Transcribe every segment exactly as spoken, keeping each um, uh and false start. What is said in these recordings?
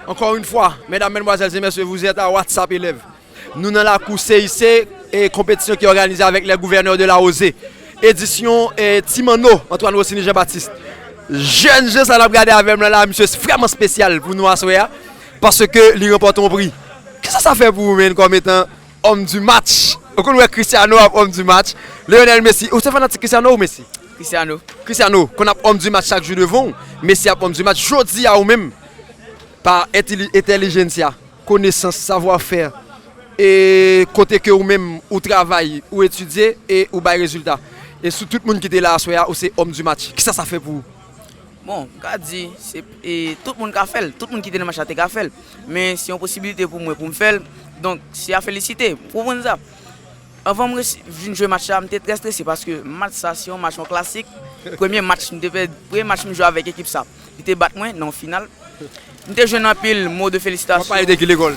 Encore une fois, mesdames, mesdemoiselles et messieurs, vous êtes à WhatsApp Élève. Nou nan lakou C I C, e konpetisyon ki òganize avèk les gouverneurs de la Rosée. Edisyon e Ti Manno, Antoine Rossini Jean Baptiste. Jèn jan sa n ap gade avè m la, la, misye vrèman espesyal pou nou aswè a, paske li ranpòte yon pri. Kisa sa fè pou ou menm kòm etan homme du match? Ou konn wè Cristiano ap homme du match, Lionel Messi. Ou se fanatik Cristiano ou Messi? Cristiano. Cristiano konn ap homme du match chak jou devan w. Messi ap homme du match jodi a ou menm, pa entèlijensya, konesans, savwa fè, e kote ke ou menm ou travay, ou etidye e ou bay rezilta. E sou tout moun ki te la aswè a, ou se homme du match. Kisa sa fè pou ou? Bon, m ka di, se, e, tout moun ka fè l, tout moun ki te nan match la te ka fè l. Men se yon posibilite pou mwen pou m fè l. Donk, se a felisite, m konprann sa. Anvan m resi- vin jwe match la, m te trè strese paske match sa se yon match, yon klasik. Premye match m te pèd, premye match m jwe avèk ekip sa. Li te bat mwen nan yon final. M te jwenn anpil mo de felisitasyon. W ap pale de ki lekòl?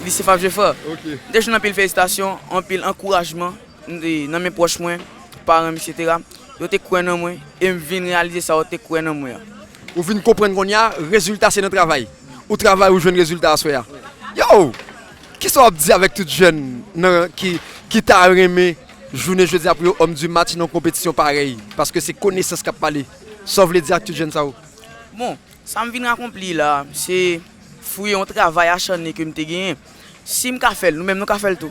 Lise Favre Geffrard. Ok. M te jwenn anpil felisitasyon, anpil ankourajman nan men pwòch mwen, paran m, etsetera. Yo te kwè nan mwen e m vin reyalize sa yo te kwè nan mwen an. Ou vin konprann kounye a, rezilta se nan travay. Ou travay, ou jwenn rezilta aswè a. Yo! Kisa w ap di avèk tout jèn nan, ki, ki ta renmen jounen jodi a pou yo homme du match nan konpetisyon parèy? Paske se konesans k ap pale. Sa w vle di ak tout jèn sa yo? Bon, sa m vin akonpli la, se fwi yon travay acharne ke m te genyen. Si m ka fè l, nou menm nou ka fè l tou.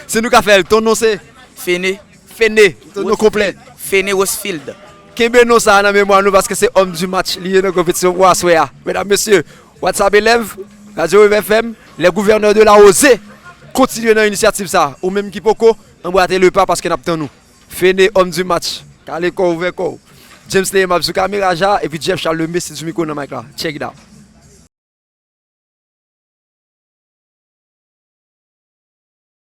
Si nou ka fè l, ton non se? Fene. Fene, ton non konplè. Fene Westfield. Kenbe non sa a nan memwa nou paske se homme du match li ye nan konpetisyon pou aswè a. Medam, mesye, WhatsApp Élève, Radio Wave F M, les gouverneurs de la Rosée, kontinye nan inisyativ sa a. Ou menm ki poko, anbrate le pa paske n ap tann ou. Fene, homme du match. Kale kò w, ouvè kò w. James Leyem ap sou kamera ja, epi Jeff Charles le Messi sou mikwo nan mic la. Check it out.